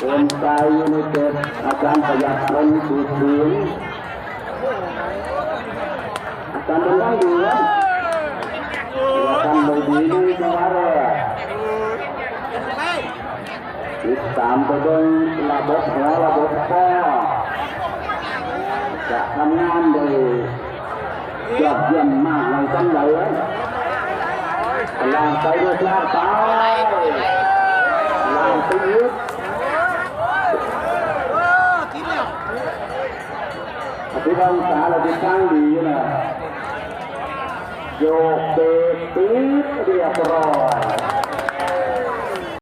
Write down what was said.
ໂອນໄປຢູ່ໃນເຂດ ອາຈານປະຢັດ ພົນ ສູດສູງ ອາຈານເປັນໄດ້ດີ ອາຈານໄດ້ດີ ໜຶ່ງຈັງຫວະແລກ ຕິດຕາມໄປເບິ່ງລະບົບຫົວລະບົບຄໍ ຈະທຳງານໄດ້ ຍອດຢ້ຽມມາກໃນຊັ້ນໃດ ລາງໄປດ້ວຍລາງໄປ ລາງໄປອີກ ອະທິວັງສາລະທິດທາງດີຢູ່ນະ ໂຍກເບກ ປິດ ຮຽບຮ້ອຍ.